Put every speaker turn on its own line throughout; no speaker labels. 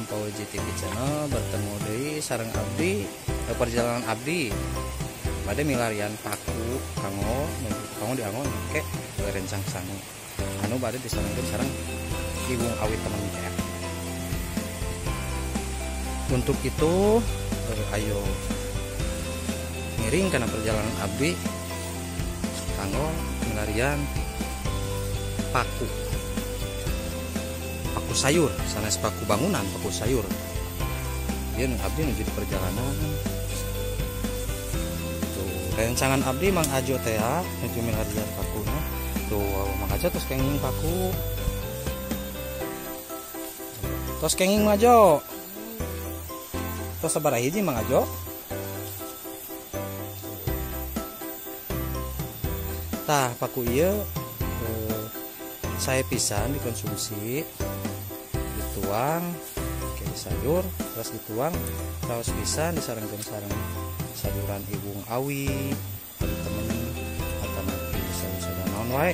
Fauji TV Channel bertemu deui sareng abdi perjalanan abdi bade milarian paku kanggo kanggo dianggo ke rencang sangu anu bade disarengkeun sareng iwung awi temen teh. Untuk itu ayo ngiring kana perjalanan abdi kanggo milarian paku. Paku sayur, sanes paku bangunan, paku sayur. Dia abdi menuju di perjalanan. Tuh, rencangan abdi Mang Ajo teh nuju milarian pakuna. Tuh, Mang Ajo terus kenging paku. Terus kenging Mang Ajo. Terus sabaraha hiji Mang Ajo? Tah, paku ieu saya pisan dikonsumsi, dituang kayak sayur, terus dituang terus pisan disarengkeun sareng sayuran iwung awi temen atau nanti sayur-sayuran naon wae.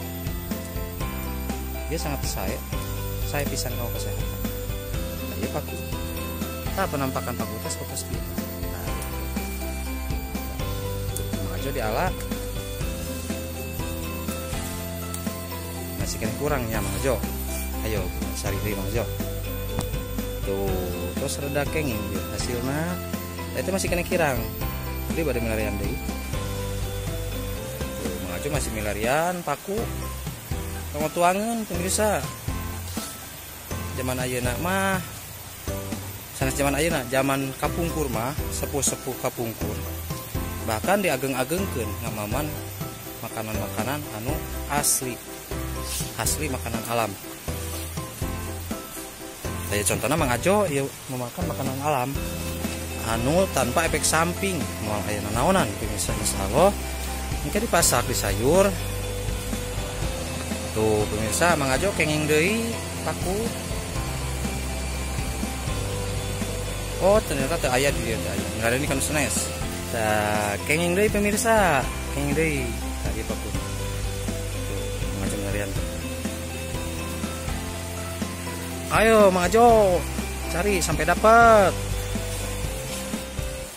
Dia sangat saya pisan kau kesehatan. Nah, ieu paku. Tah penampakan paku teh fokus kieu. Nah, Mang Ajo diala. Masih kena kurang ya Mang Ajo. Ayo cari deui Mang Ajo. Tuh, terus reda kenging dia hasilna. Nah, itu masih kena kirang. Jadi bade milarian deui. Tuh, Mang Ajo masih milarian paku. Kanggo tuangeun pemirsa. Zaman ayeuna mah sanes zaman ayeuna, zaman kapungkur mah, sepuh-sepuh kapungkur. Bahkan diageng-agengkeun ngamaman makanan-makanan anu asli. Asli makanan alam. Saya contohnya Mang Ajo ya memakan makanan alam anu tanpa efek samping, moal aya nanaonan pemirsa. Insyaallah engke dipasak di sayur. Tuh pemirsa, Mang Ajo kenging deui paku. Oh, ternyata teu aya di dieu teh aya. Ngarani ini kan senes. Tah, kenging deui pemirsa, kenging deui. Tah ieu paku. Ayo Mang Ajo cari sampai dapat.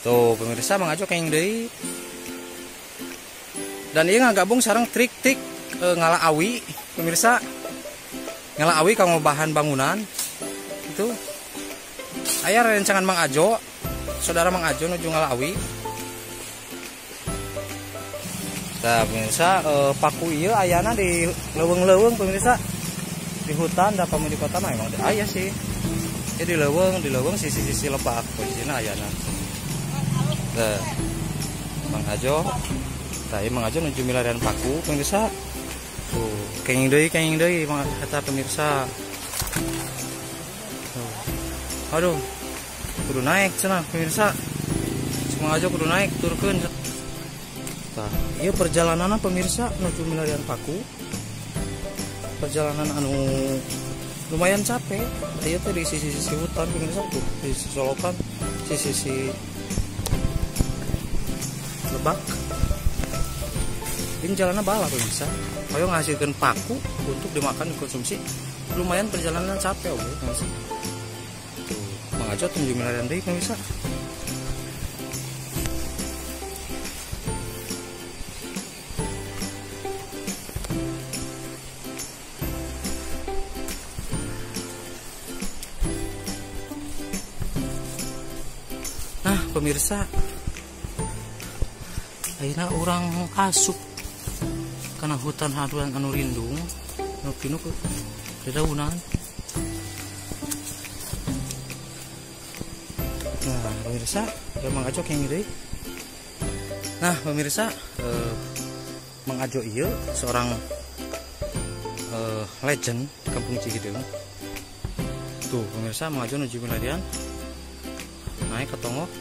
Tuh pemirsa, Mang Ajo kenging deui. Dan ieu ngagabung sareng trik-trik ngala awi pemirsa. Ngala awi kanggo bahan bangunan. Itu aya rencangan Mang Ajo, saudara Mang Ajo nuju ngala awi. Nah pemirsa, paku ieu ayana di leuweung-leuweung pemirsa. Di hutan da pami di kota mah emang aya sih. Jadi di leuweung sisi-sisi lebak posisina ayana. Tah, Mang Ajo, tah ieu Mang Ajo nuju milarian paku pemirsa. Tuh, kenging deui Mang eta pemirsa. Tuh. Aduh, kudu naik cenah pemirsa. Mang Ajo kudu naik turkeun. Tah, ieu perjalananna pemirsa nuju milarian paku. Perjalanan anu lumayan capek. Ieu teh di sisi-sisi hutan pemirsa tuh, di sisi solokan, sisi-sisi lebak. Ini jalannya balap pemirsa. Ayo ngasilkeun paku untuk dimakan dikonsumsi. Lumayan perjalanan capek oge pemirsa. Tuh, Mang Ajo nuju milarian deui pemirsa. Nah pemirsa, ayeuna urang asup kana hutan haduan anu rindung, anu pinuh ku dedaunan. Nah pemirsa, Mang Ajo kenging deui. Nah pemirsa, Mang Ajo ieu seorang legend di Kampung Cihideung. Tuh pemirsa, Mang Ajo nuju milarian naik ke tonggoh.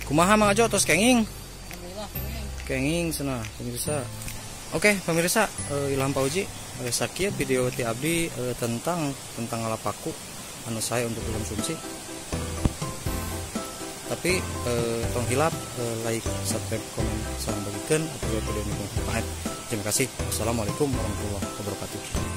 Kumaha Mang Ajo tos kenging?
Alhamdulillah kenging.
Kenging cenah pemirsa. Oke pemirsa, Ilham Fauji sakieu video ti abdi tentang ngala paku. anu sae untuk dikonsumsi. Tapi tong hilap like, subscribe, komen, sareng bagikan apabila video ini bermanfaat. Terima kasih. Wassalamualaikum warahmatullahi wabarakatuh.